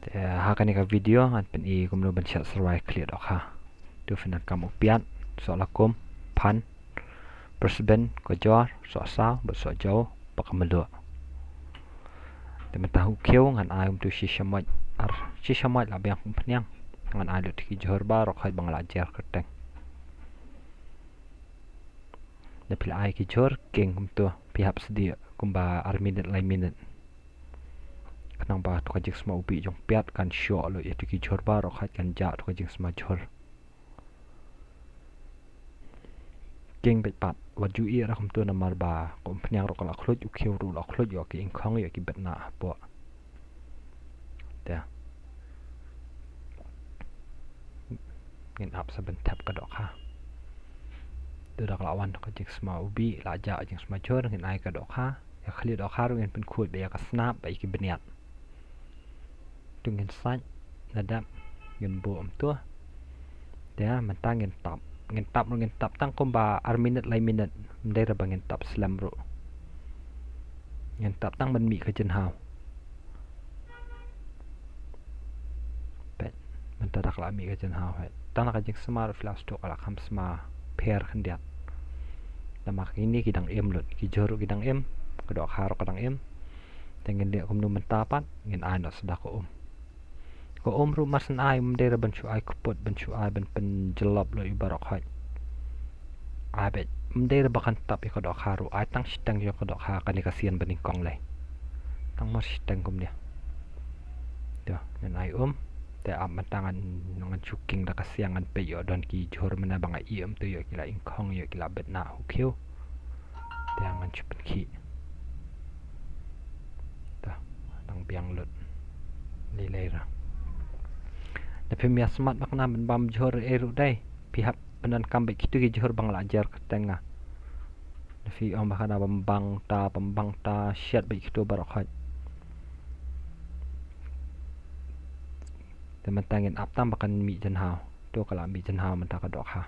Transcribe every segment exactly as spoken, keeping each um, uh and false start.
Te ha kane ka video ngan pyni kumno ban shet syrwai khlieh dohkha. To phin donkam u piat, soh lakum, phan, pyrshah, kajor, soh saw, bad soh jaw, bad ka mluh. Te mynta u khiew ngan ai kumto shi shamoit, ar shi shamoit la biang umphniang. Ngan ai lut ki jhur baroh khoit ba nga la jer kyrteng. Da phi la ai ki jhur, king kumto, phi hap sdieh kumba ar minit lai minit. Khnang ba to ka jingsma ubi jong piat kan shoh lut ïa to ki jhur baroh khoit, kan jah to ka jingsma jhur. King beit pat, wat ju ïeh ra kumto namar ba ka umphniang ruh ka la khluit, u khiew ruh la khluit ïa ki ingkhong ïa ki betnah hapoh. Te ngin ap sa ban thep ka dohkha. To da ka la wan ka jingsma ubi, la jah jingsma jhur, ngin ai ka dohkha. Ïa ka khlieh dohkha ruh ngin pynkhuid bad ïa ka snap bad ïa ki bniat. To ngin sait, nadap, ngin buh kumto. Te mynta ngin tap. Ngin tap ruh ngin tap tang kumba ar minit lai minit. Ym dei re ba ngin tap slem ruh. Ngin tap tang ban mih ka jynhaw. Peit, mynta da ka la mih ka jynhaw hi. Tang na ka jingsma ruh phi la sdang ka la kham sma pher khyndiat. Namar kine ki dang im lut, ki jhur ruh ki dang im, ka dohkha ruh ka dang im. Te ngin leh kumno mynta pat, ngin ai noh sa da ka um. Ka um ruh mar shen ai, ym dei re ban shu ai kput, ban shu ai ban pynjlop lut ïa baroh khoit. Ai beit, ym dei re ba kan tap ïa ka dohkha ruh, ai tang shiteng ïa ka dohkha, kane ka sien ba nyngkong lei. Tang mar shiteng kumne. To ngin ai um. Te ap mynta ngan, ngan shu king da ka siang, ngan peit ïoh don ki jhur mynne ba nga ïeh kumto, ïoh ki la ingkhong, ïoh ki la betnah u khiew. Te ngan shu pynkhih. To, dang biang lut. Lei lei ra. Da phim ïa smat ba kane ban bam jhur ei ruh dei. Phi hap pyndonkam beit kito ki jhur ba nga la jer kyrteng nga. Da phi ong ba kane ban bang ta, ban bang ta, shet beit kito baroh khoit. Te mynta ngin ap tang ba kan mih jynhaw. To ka la mih jynhaw mynta ka dohkha.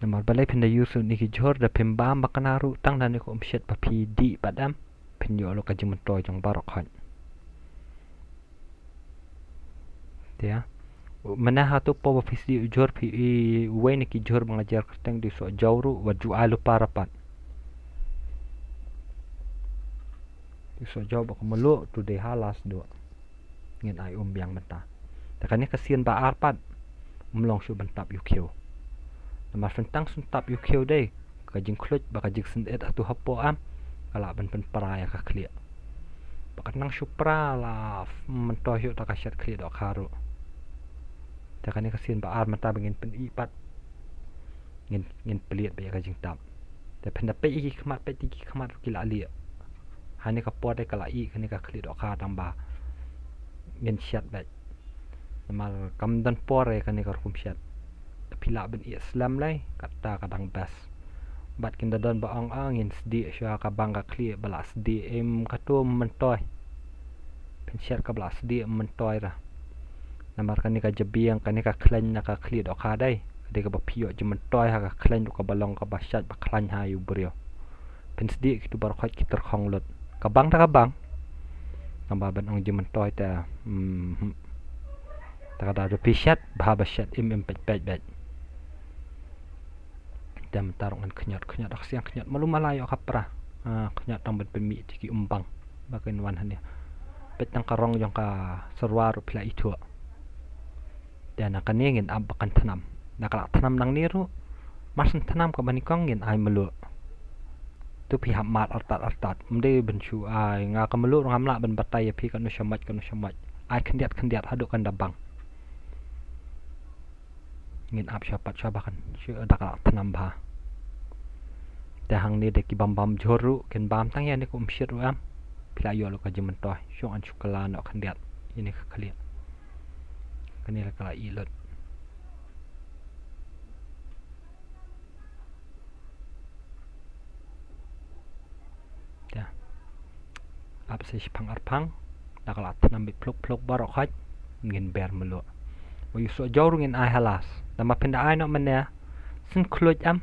Namar balei phin da use lut kine ki jhur, da phim bam ba kane ruh, tang da kane ka umshet ba phi dih pat em, phin ïoh lut ka jingmyntoi jong baroh khoit. Te ïa, mynne ha to por ba phi sdih u jhur, phi i uwei na ki jhur ba nga jer kyrteng, da u soh jaw ruh wat ju ai lypa ra pat. Da u soh jaw bad ka mluh to dei ha last duh. Ngin ai um biang mynta. Te kane ka sien ba ar pat, ym long shuh ban tap ïa u khiew. Namar phin tang shu tap ïa u khiew dei, ka jingkhluit bad ka jingsyndet hato hapoh em, ka lah ban pynpra ïa ka khlieh. Ba kan nang shu pra la myntoi shuh da ka shet khlieh dohkha ruh. Te kane ka sien ba ar mynta ba ngin pyni pat. Ngin, ngin plie beit ïa ka jingtap. Te phin da peit ïa ki khmat, peit ïa ki khmat ruh ki la lieh. Ha kane ka por dei ka la ih kane ka khlieh dohkha tang ba ngin shet beit. Namar kam don por ïa kane ka rukom shet. Te phi lah ban ih slem lei, kata ka dang best. Bad kin da don ba ong, ah, ngin sdieh shuwa ka bang ka khlieh, ba la sdieh em, kato ym myntoi. Phin shet kaba la sdieh ym myntoi ra. Namar kane ka jabieng, kane ka khlaiñ na ka khlieh dohkha dei. Ka dei kaba phi ïoh jingmyntoi ha ka khlaiñ ruh kaba long kaba shait ba khlaiñ ha ïa u briew. Phin sdieh kito baroh khoit ki tyrkhong lut. Ka bang te ka bang. Tang ba ban ong jingmyntoi te, mm, hmm. Te ka da ruh phi shet, bha ba shet im im peit peit beit. Te mynta ruh ngan khñiot, khñiot da ka siang, khñiot malu mala ïoh ka pra. Ah, khñiot tang ban pynmih ïa ki um bang ba kin wan hangne. Peit tang ka rong jong ka syrwa ruh phi la ithuh. Te na kane ngin ap ba kan thnam. Na ka la thnam nangne ruh, mar shen thnam kaba nyngkong ngin ai mluh. To phi hap mad artat artat. Ym dei ban shu ai, nga ka mluh ruh ngam lah ban batai ïa phi kano shamoit kano shamoit. Ai khyndiat khyndiat haduh kan da bang. Ngin ap shuwa pat shuwa ba kan shu da ka la thnam bha. Te hangne da ki bam bam jhur ruh, kin bam tang ïa kane ka umshet ruh em. Phi la ïoh lut ka jingmyntoi, shu ngan shu kylla noh khyndiat ïa kane ka khlieh. Kane la ka la ih lut. Te ap sa shiphang arphang, da ka la thnam beit phluk phluk baroh khoit, ngin ber mluh. Ba ïa u soh jaw ruh ngin ai ha last. Namar phin da ai noh mynne, shen khluit em,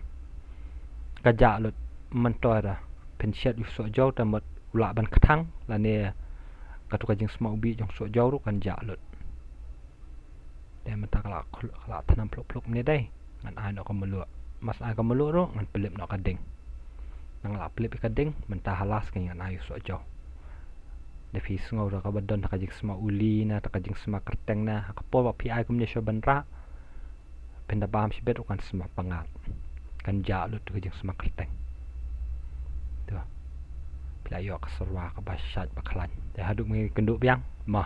ka jah lut, ym myntoi ra. Phin shet ïa u soh jaw te mut u lah ban kthang, lane Kato ka jingsma u bih jong soh jaw ruh kan jah lut. Te mynta ka la khul-, ka la thnam phluk phluk mynne dei. Ngan ai noh ka mluh. Mas ai ka mluh ruh ngan pynlip noh ka ding. Nang la pynlip ïa ka ding, mynta ha last ka ngan ai u soh jaw. Da phi sngew ruh kaba don da ka jingsma uli na, da ka jingsma kyrteng na, ha ka por ba phi ai kumne sha ban rah. Phin da bam shibit ruh kan sma pyngngad. Kan jah lut ka jingsma kyrteng. To. Phi la ïoh ka syrwa kaba shait ba khlaiñ. Te haduh mynne kynduh biang. Mo.